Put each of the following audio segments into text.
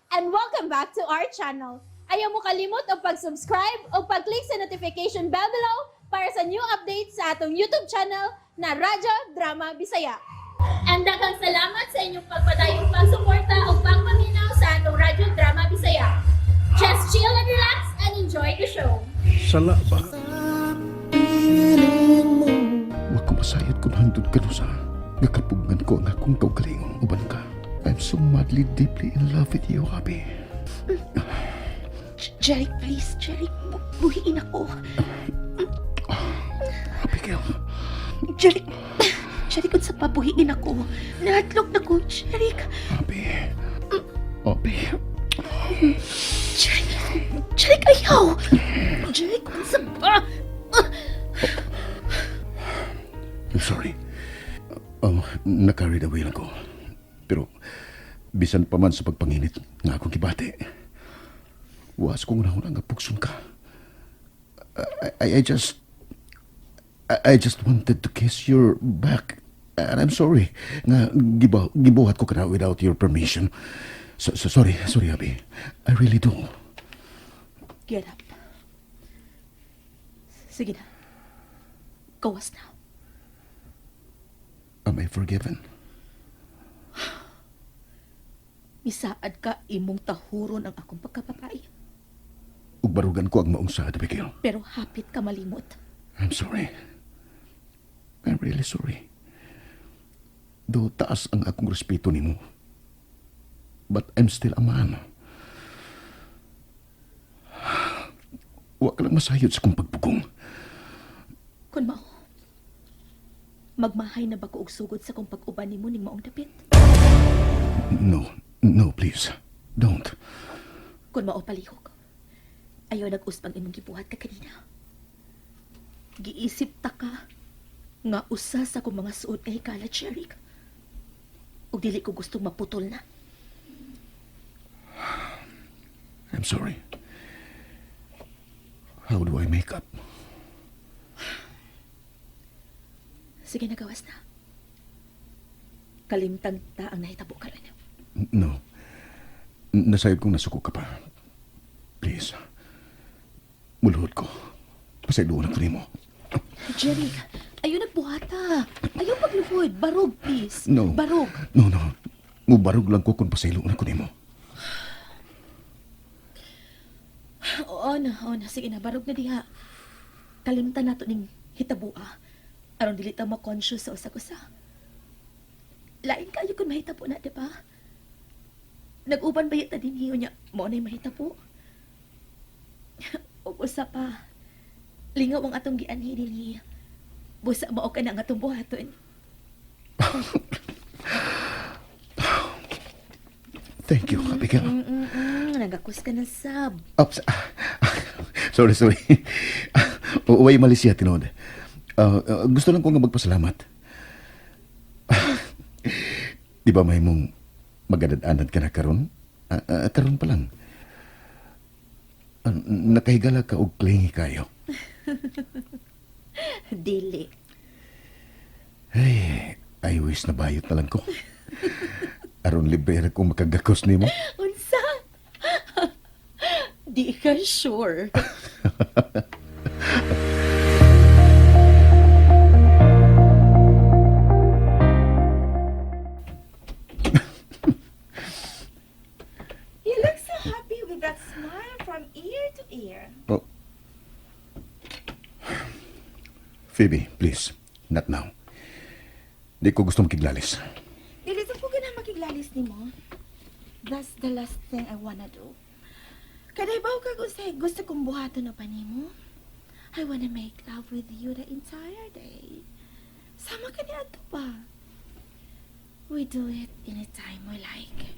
And welcome back to our channel. Ayaw mo kalimot og pag-subscribe o pag-click sa notification bell below para sa new updates sa atong YouTube channel na Radyo Drama Bisaya. And daghang salamat sa inyong pagpadayong pagsuporta o pagpaminaw sa atong Radyo Drama Bisaya. Just chill and relax and enjoy the show. Sala ba? Wa ko masayod kung hangtod kanusa. Nakapugngan ko ang akong kaugalingon uban ka. I'm so madly deeply in love with you, Abby. Jeric, please. Jeric, buhiin ako. Abigail, Jeric, Jeric, unsa pa, buhiin ako. Nahadlok na ko, Jeric. Abby. Abby. Jeric, Jeric, ayaw. Jeric, unsa ba? I'm sorry. Oh, na-carried away lang ko. Pero, bisan pa man sa pagpanginit nga akong gibati, was kong una nga pugson ka. I just wanted to kiss your back. And I'm sorry nga gibuhat ko kana without your permission. So sorry, sorry, Abby. I really do. Get up. Sige na. Gawas na. Am I forgiven? Misaad ka imong tahuron ang akong pagkababae. Ug barugan ko ang maong saad, Abigail. Pero hapit ka malimot. I'm sorry. I'm really sorry. Do taas ang akong respeto nimo. But I'm still a man. Wa ka lang masayod sa kong pagpugong. Kun mao, magmahay na ba ko og sugod sa kong pag-uban nimo ning maong dapit? No, no, please. Don't. Kun mao, palihog. Ayaw nag-usbang imong gibuhat ka kanina. Giisip ta ka nga usa sa akong mga suod nga hikala, Jeric. Ug dili ko gustong maputol na. I'm sorry. How do I make up? Sige, nagawas na. Kalimtang ta ang nahitabo karon. No. Nasayod kong nasuko ka pa. Please. Muluhod ko. Pasayloan ako nimo. Jeric, ayaw nagbuhata. Ayaw pagluhod. Barog, please. No. Barog. No, no. Mubarog lang ko kung pasayloan ako nimo. Oo na, oo na. Sige na, barog na diha. Kalimtan nato ning hitabua. Aron dili ta ma-conscious sa usa-usa. Lain kayo kung mahitabo na, di ba? Nag-uban ba ta din hiyo niya? Mao na'y mahitabo. Ug usa pa. Lingaw ang atong gianhi dinhi. Busa mao ka na nga atong buhaton. Thank you, Abigail. Nagakos ka na, sab. Oops. Sorry, sorry. Uway mali siya, tinuod. Gusto lang ko nga magpasalamat. Di ba may mong magadad-anad ka na karon? Karon pa lang. Nakahigala ka og clingy kayo. Dili. Ay, I wish na bayot na lang ko. Aron libre ra kong makagakos nimo. Unsa? Di ka sure. You look so happy with that smile from ear to ear. Oh. Phoebe, please. Not now. Di ko gusto makiglalis. Dili sa ko na makiglalis nimo. That's the last thing I wanna do. Kaday ba kag unsay gusto kong buhaton na pa nimo? I wanna make love with you the entire day. Sama ka ni ato pa. We do it anytime we like.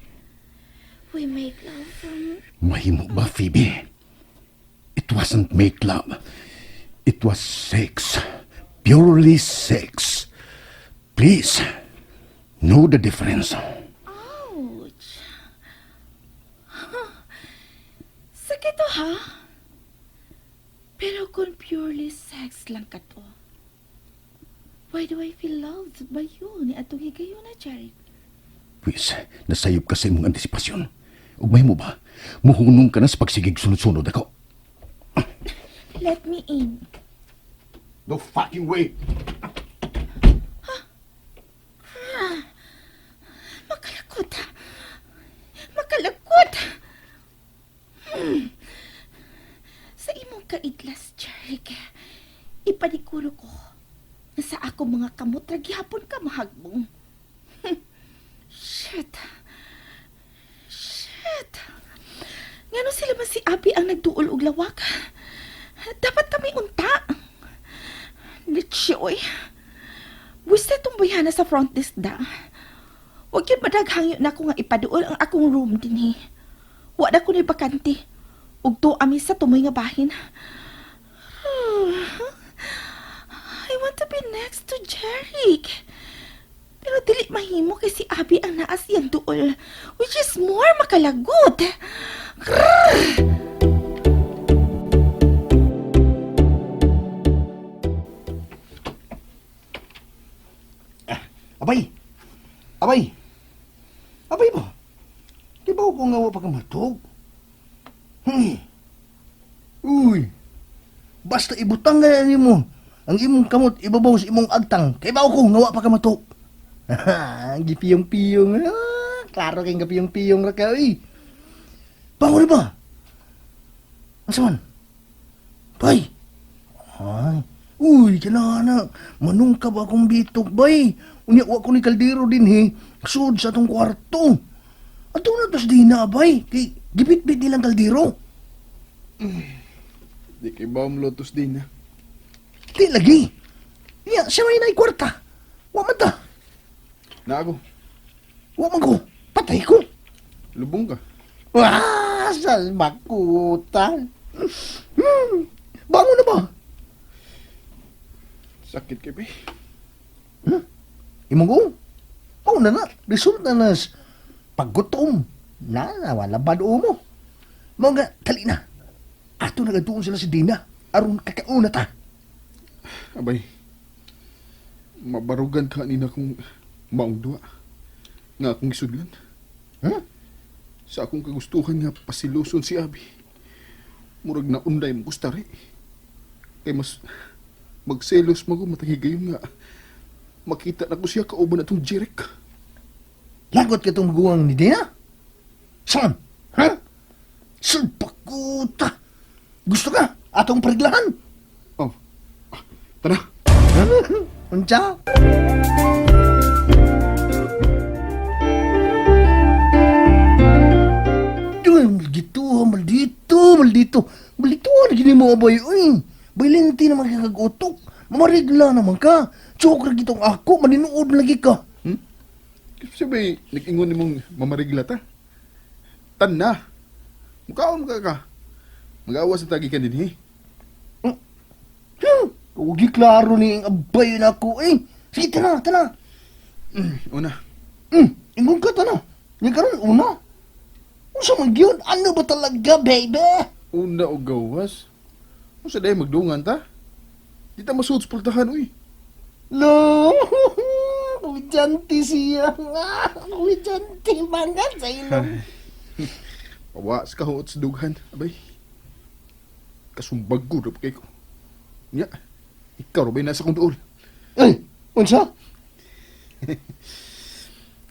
We make love from Mahimo ba, Phoebe? It wasn't make love. It was sex. Purely sex. Please, know the difference. Ouch. Sakit to, ha? Pero kung purely sex lang ka to, why do I feel loved by you ni atong higayuna, Jeric? Please, nasayop ka sa imong antisipasyon. Ug mahimo ba? Muhunong ka na sa pagsigig sunod-sunod ako. Let me in. No fucking way! Makalakot. Makalakot. Sa imong kaidlas, Jeric, ipanikuro ko na sa ako mga kamot ra gihapon ka mahagbong. Shit. Shit. Ngano sila man si Abby ang nagduol og lawak? Dapat kami unta. Litsi, oy. Buste itong buyana sa front desk da. Huwag yun madaghangyo na ako nga ipaduol ang akong room dinhi. Wa na ko ni bakante. Ug ami sa tumoy nga bahin. I want to be next to Jeric. Pero dili mahimo kay si Abby ang naas iyang duol, which is more makalagot. Grrr! Abay! Abay! Abay ba? Di ba ako nga wa pa ka matug? Uy! Basta ibutang nga nimo ang imong kamot ibabaw sa imong agtang. Kay ba ako nga wa pa ka matug? Gipiyong-piyong. Ah, klaro kay gipiyong-piyong ra ka oy. Bangon na ba? Asa man? Bay! Ay, uy, kinahana. Manungkab akong bitok, bay. Unya, wa ko ni kaldero din, he. Sud sa atong kwarto. Ato na tos di na, bay. Kay, gibit-bit nilang kaldero. Di kay ba lotus din na. Di lagi. Iya, siya may na'y kwarta. Wa man ta. Na ako, Wa man ko. Patay ko. lubong ka. Wah, salmakutan. Bangon na ba? Sakit kay bay. Imong ko? Oh, na na. Result na nas. Paggutom. Na, wala bad mo. Mao nga, tali na. Ato nagatuon sila si Dina. Aron kakauna ta. Abay, mabarugan ka nina kung maong duwa. Nga akong isudlan. Hmm? Sa akong kagustuhan nga pasiluson si Abi. Murag na unday mo gustari. Kay mas magselos mo ko matahigayon nga makita na ko siya kauban atong Jeric. Lagot ka itong maguwang ni Dina? Saan? Ha? Salpakuta! Gusto ka? Atong pariglahan. Oh, ah, tara. Unsa? Uy, maldito, maldito, maldito. Maldito, ano gini mo, aboy? Uy, bailente naman ka kag-utok. Marigla naman ka. Tsok ra gitong ako, maninuod lagi ka. Kasi bay, nag-ingon nimong mamarigla ta. Tan na. Mukhaon ka ka. Mag-awas na tagi ka din, eh. Huwag klaro ni ang abay na ako, eh. Sige, tana, tana. Una, Ingon ka, tana. Nga karon una. Unsa man gyud? Ano ba talaga, baby? Una o gawas? Unsa day magdungan ta? Di ta masuod sa pultahan, uy. Lo, kumidyante siya. Kumidyante, bangat sa ilong. Pawa sa kahuot sa dughan, abay. Kasumbag ko, dapat kay ko. Nya, ikaw ra ba'y nasa kong duol? Ay, unsa?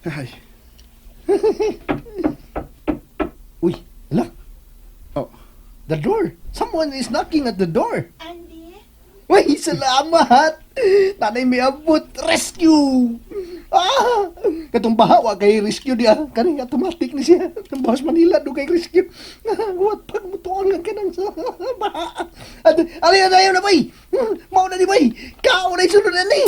Ay, Uy, ala, oh, the door. Someone is knocking at the door. Andy? Uy, salamat! Nanay may abot. Rescue! Ah! Katong baha, wa kay rescue diya. Kaning automatic ni siya. Katong bahas Manila, do kay rescue. What pag mutuangan ka ng sa baha. Ali, ayaw na, bay! Mao na ni, bay! Kao na isunod na ni!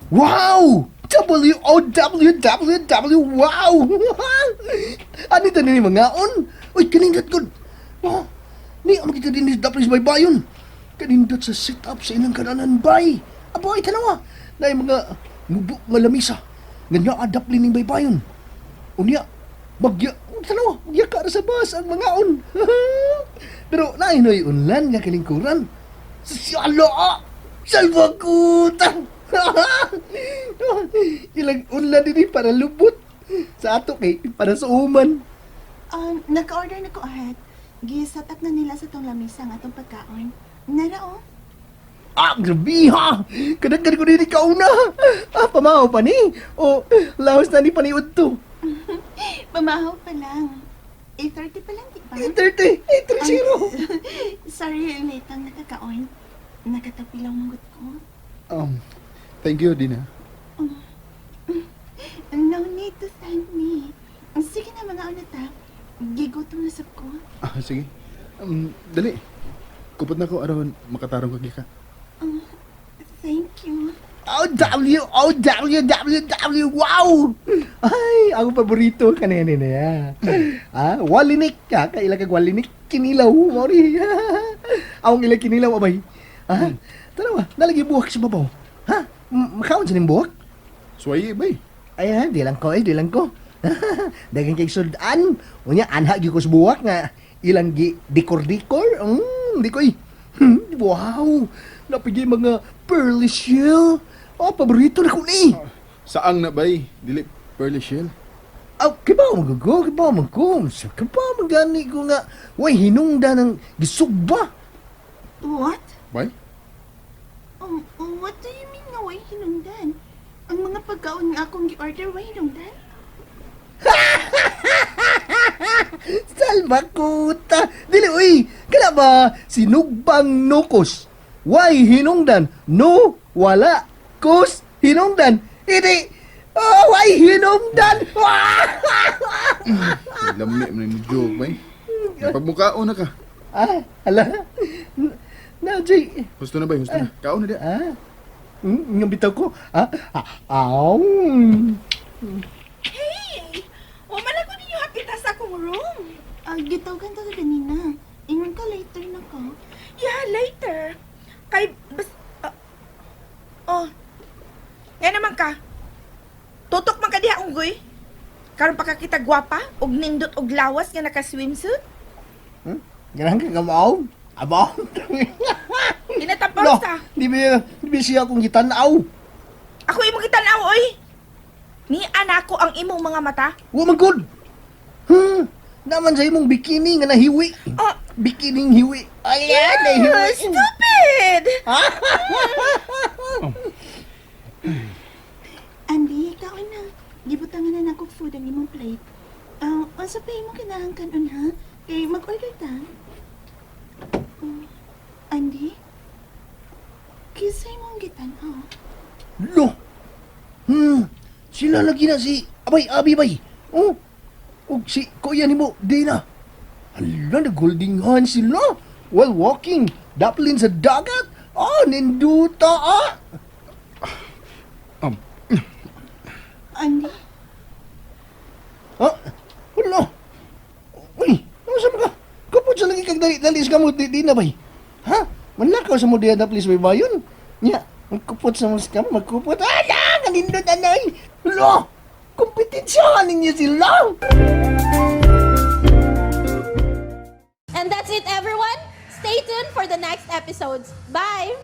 Wow! W-O-W-W-W! Wow! Ano ito ni mga on? Uy, kanindot ko! Oh, ni ang makita din ni Daplis Baybayon. Kanindot sa sit-up sa ilang kananan bay. Aboy, tanawa! Na yung mga mubo nga lamisa. Nga na-adapt ning baybayon. Unya, bagya, tanawa, bagya ka na sa bus ang mga on. Pero nainoy unlan nga kalingkuran. Siyalo! Salvakuta! Ilang unla din para lubot. Sa ato kay para sa uman. Naka-order na ko ahead. Gi-set up na nila sa tong lamisa ang atong pagkaon. Nara oh. Ah, grabe ha! Kadaghan ko din kauna. Ah, pamahaw pa ni. O, laos na ni paniud to. Pamahaw pa lang. 8:30 pa lang, di ba? 8:30, 8:30. Sorry, late ang nakakaon. Nakatapi lang manggut ko. Thank you, Dina. No need to thank me. Sige na, mga una ta. Gigutom na sab ko. Ah, sige. Dali. Kupot na ko aron makatarong kag ka. Thank you. O, W, O, W, W, W, wow! Ay, ang paborito kanina niya. Ah, walinik ka, kaila kag walinik kinilaw, mori. Ang ila kinilaw abay. Ah, tanawa, nalagi buwak sa babaw. Ha? Makaon sa ning buwak? Suwaye, bay. Ay, ha, di lang ko, eh, di lang ko. Daghang kay sudan. Unya, anha gyud ko sa buwak nga ilang gi dekor-dekor. Di ko eh. Wow! Napigay mga pearly shell. Oh, paborito na ko ni. Saang na, bay? Dili, pearly shell. Aw, kibaw man ko, kibaw man ko. Sa kibaw man gani ko nga. Way, hinungda ng gisugba. What? Bay? What do you mean nga way hinungdan? Ang mga pagkaon nga akong gi-order way hinungdan? Salva kuta. Dili, uy. Kana ba sinugbang nukos? Way, hinungdan. No, wala. Kus, hinungdan. Hindi. Oh, way, hinungdan. Lami man ni joke, bay. Pagmukaon na ka. Ah, hala. Na, Jay. Gusto na, bay. Gusto na. Kaon na di. Ah, nga bitaw ko. Ah, ah, aw. Hey! Wa man ako ninyo hapita sa akong room. Gitawgan ta ka ganina. Ingon ka later na ko. Yeah, later. Kay, bas, ah, oh. Nga naman ka. Tutok man ka diha, unggoy. Karon pa ka kita gwapa, og nindot og lawas nga naka-swimsuit. Ganahan ka kamaw? Abaw. Ginatapaw No, sa. di ba siya akong gitanaw? Ako imong gitanaw, oy. Ni anak ko ang imong mga mata. Wa man good. Naman sa imong bikini nga nahiwi. Oh, Bikining hiwi. Ay, yeah, nahiwi. stupid! Andy, kaon na. Gibutangan na nako food ang imong plate. Unsa pa imong kinahanglan kanon ha? Kay mag-order ta. Andy? Kinsa imong gitan-aw? Lo. Sila lagi na si Abay Abi bay. Oh. Og si kuya nimo Dina. Hala, nag-holding hands sila while walking. Daplin sa dagat. Oh, ninduta ah. Andy? Ha? Wala. Uy, ano sa mga? Kapod sa lagi kag dali-dali sa kamot di na bay. Ha? Manlakaw sa mo diya na please bay bayon. Nya, magkupot sa mo sa kamot, magkupot. Ala, kanindot anay. Wala. Kompetensyahan ninyo sila. And that's it, everyone. Stay tuned for the next episodes. Bye!